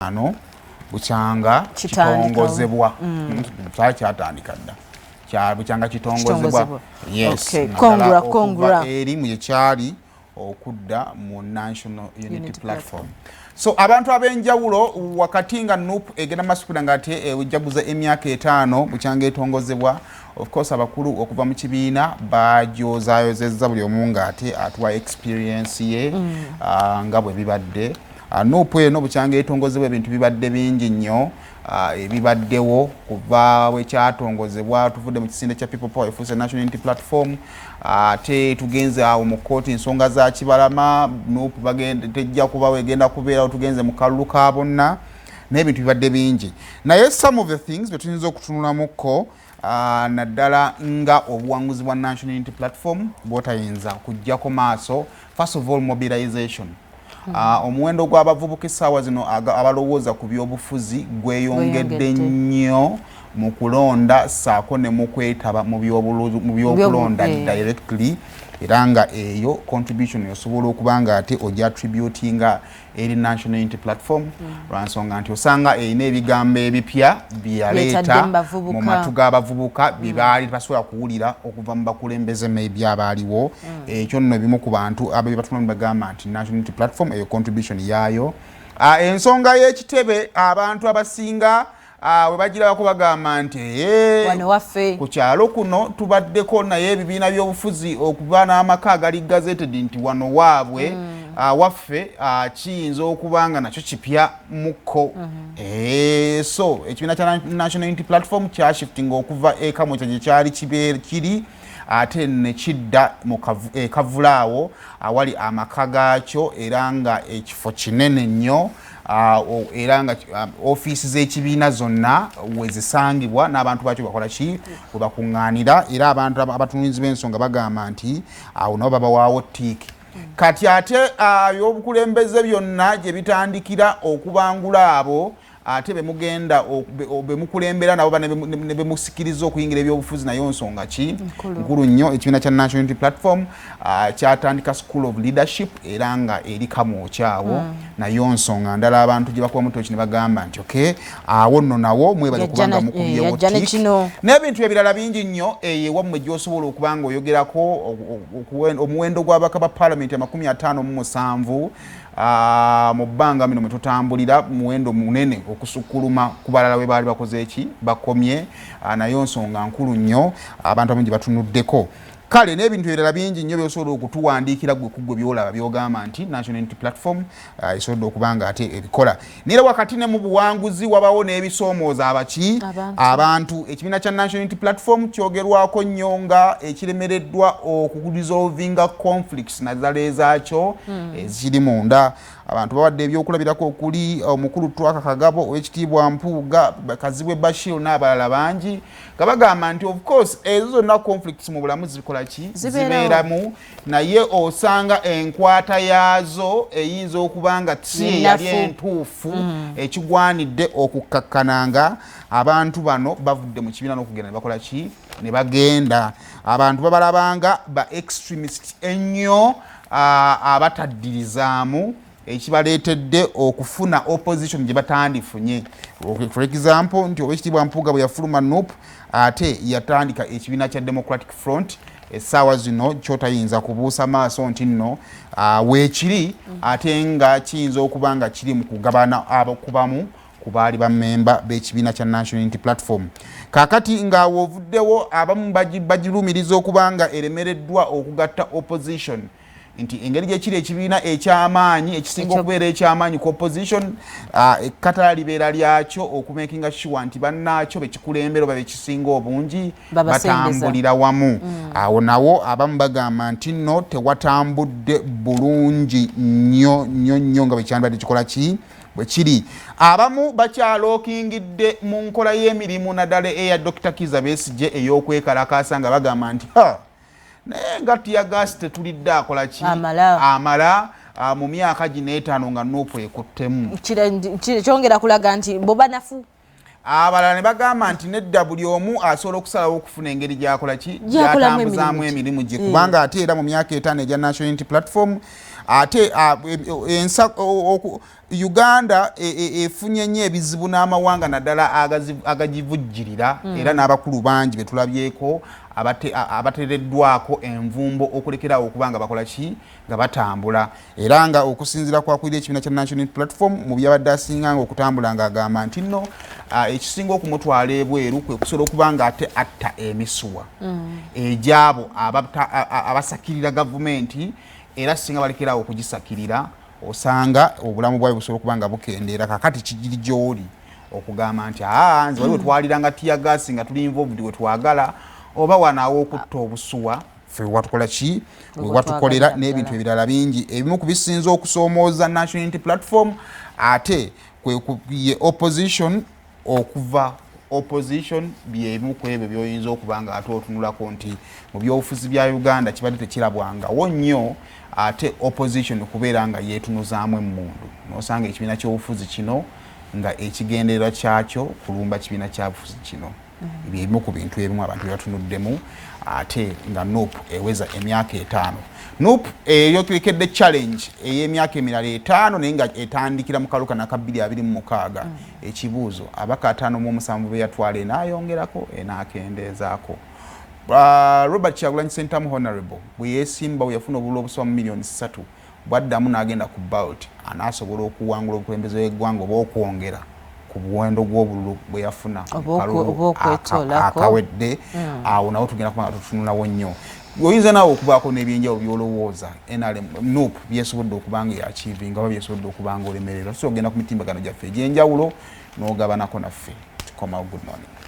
Ano bukyanga kitongozebwa. Kyali kyatandika dda, bukyanga kitongozebwa. Yes, okay. Eri mu kyali okudda mu National Unity Platform. So abantu ab'enjawulo, wakati nga NUP egenda masukula nga ate ejaguza emyaka 5 bukyanga etongozebwa, of course abakulu okuva mu kibiina bajozaayozezza buli omu ng'ate atuwa experience ye nga bwe bibadde. NUP eno bukyanga etongozebwa, ebintu bibadde bingi nnyo ebibaddewo kuva bwekyatongozebwa. Tuvudde mu kisinde kya People Power, efuuse National Unity Platform, ate tugenze awo mu kkooti, ensonga za Kibalama, NUP tejja kubawo, egenda kubeerawo, tugenze mu kalulu ka bonna n'ebintu bibadde bingi. Naye some of the things betuyinza okutunulamukko, naddala nga obuwanguzi bwa National Unity Platform bwotayinza kujjako maaso, first of all, mobilization. Omuwendo gw'abavubuka essaawa zino abalowooza ku byobufuzi gweyongedde nnyo mu kulonda saako ne mu kwetaba mu byokulonda directly, era nga eyo contribution osobola okuba nga ate ojja attributinga eri National Unity Platform, lwansonga nti osanga erina ebigambo ebipya byeyaleeta mu matu g'abavubuka bye baali basobola kuwulira okuva mu bakulembeze maybe abaaliwo. Ekyo nno ebimu ku bantu abebatuna bagamba nti National Unity Platform eyo contribution yaayo. Ensonga y'ekitebe, abantu abasinga we bagirabako bagamba nti ku kyalo kuno tubaddeko, naye ebibiina by'obufuzi okuba n'amaka agali gazetted nti wano waabwe, waffe, kiyinza okuba nga nakyo kipya mukko. So ekibiina kya National Unity Platform kyashiftinga okuva ekamwekya gye kyali kiri, ate nekidda mu Kavulaawo awali amaka gaakyo, era nga ekifo kinene nnyo, era nga ofiisi z'ekibiina zonna wezisangibwa n'abantu bakyo bakola ki, we bakuŋŋaanira. Era abantu abatunulizi b'ensonga bagamba nti awo nabo babawaawo tick. Kati ate ebyobukulembeze byonna gye bitandikira okubangula abo ate bemugenda bemukulembera nabo ne bemusikiriza okuyingira ebyobufuzi, nayo nsonga ki nkulu nnyo. Ekibiina kya National Unity Platform kyatandika School of Leadership, era nga eri Kamwokyawo. Nayo nsonga ndala abantu gye bakuba mutoki ne bagamba nti okay, awo nno nawo mwebale kubanga mukubyewo tick n'ebintu ebirala bingi nnyo. Eyo ewammwe gy'osobola okuba nga oyogerako omuwendo gw'abaka ba Paalamenti 57 mu bbanga mino mwetutambulira, muwendo munene okusukkuluma ku balala we baali bakoze eki bakomye. Nayo nsonga nkulu nnyo abantu abamu gye batunuddeko. Kale n'ebintu ebirala bingi nnyo byosobola okutuwandiikira gwe kugwe byolaba byogamba nti National Unity Platform esobodde okuba nga ate ebikola. Naye wakati ne mu buwanguzi wabawo n'ebisoomooza abaki abantu. Ekibiina kya National Unity Platform kyogerwako nnyo nga ekiremereddwa okuresolvinga conflicts, naddala ezaakyo ezikiri munda. Abantu bawadde ebyokulabirako okuli omukulu Twaka Kagabo, Owekitiibwa Mpuuga, Kazibwe Bashir n'abalala bangi, nga bagamba nti of course ezo zonna conflicts mu bulamu zikola ki, zibeeramu, naye osanga enkwata yaazo eyinza okuba nga si eyali entuufu. Ekigwanidde okukkakkananga abantu bano bavudde mu kibiina n'okugenda ne bakola ki, ne bagenda. Abantu babalabanga ba extremist ennyo abataddirizaamu, ekibaleetedde okufuna opposition gye batandifunye. For example, nti Owekitiibwa Mpuuga bwe yafuluma NUP, ate yatandika ekibiina kya Democratic Front. Essaawa zino kyotayinza kubuusa maaso nti nno weekiri, ate nga kiyinza okuba nga kiri mu kugabana abakubamu ku baali bammemba b'ekibiina kya National Unity Platform. Kaakati ng'awo ovuddewo, abamu bagirumiriza okuba nga eremereddwa okugatta opposition, nti engeri gyekiri ekibiina ekyamaanyi ekisinga okubeera ekyamaanyi ku opposition, ekkatala libeera lyakyo okumakinga sure nti bannaakyo bekikulembera oba bekisinga obungi batambulira wamu. Awo nawo abamu bagamba nti nno tewatambudde bulungi nnyo nnyo nnyo nga bwekyandibadde kikola ki bwe kiri. Abamu bakyalookingidde mu nkola y'emirimu, naddala eya Dr Kiza Besigye ey'okwekalakaasa, nga bagamba nti ha, naye nga teargas tetulidde akola ki amala mu myaka gino 5 nga NUP ekuttemu. Kyongera kulaga nti bo banafu. Abalala ne bagamba nti nedda, buli omu asobola okusalawo okufuna engeri gyakola ki, gyatambuzaamu emirimu gye, kubanga ate era mu myaka 5 egya National Unity Platform Ate ensa Uganda efunye nnyo ebizibu n'amawanga naddala agagivujjirira. Era n'abakulu bangi betulabyeko abateereddwako envumbo okulekerawo okuba nga bakola ki, nga batambula. Era nga okusinziira kwakulira ekibiina kya National Platform, mu byabadde asinga nga okutambula ng'agamba nti nno ekisinga okumutwala ebweru kwe kusobola okuba nga ate atta emisuwa egyabo abasakirira gavumenti, era singa balekerawo okugisakirira, osanga obulamu bwayo busobola okuba nga bukendeera. Kakati kigiri gy'oli okugamba nti aa, nze wali wetwaliranga teargas nga tuli involved wetwagala, oba wano aw'okutta obusuwa ffe watukola ki, wewatukolera, n'ebintu ebirala bingi. Ebimu ku bisinza okusoomooza National Unity Platform ate ye opposition, okuva opposition, byebimu ku ebyo byoyinza okuba nga ate otunulako nti mu byobufuzi bya Uganda kibadde tekirabwangawo nnyo, ate opposition kubeera nga yeetunuzaamu emmundu, nosanga ekibiina ky'obufuzi kino nga ekigendererwa kyakyo kulumba kibiina kyabufuzi kino. Byebimu ku bintu ebimu abantu byebatunuddemu ate nga NUP eweza emyaka 5. NUP eyokerekedde challenge ey'emyaka emirala 5, naye nga etandikira mu kaluka naka 2026. Ekibuuzo, abaka 57 beyatwala enaayongerako, enaakendeezaako? Robert Kyagulanyi Ssentamu Honorable bwe yeesimba, bwe yafuna obululu obusoba mu miliyoni 3, bwaddamu n'agenda ku ballot, anaasobola okuwangula obukulembeze bw'eggwanga oba okwongera ku buwendo gw'obululu bwe yafuna akawedde? Awo nawo tugenda kuba nga tutunulawo nnyo. Oyinza naawe okubaako n'ebyenjawulo by'olowooza NRM, NUP byesobodde okuba nga achievinga oba byesobodde okuba nga olemererwa. Tusobola okugenda ku mitimbagano gyaffe egy'enjawulo n'ogabanako naffe. Tukomawo. Good morning.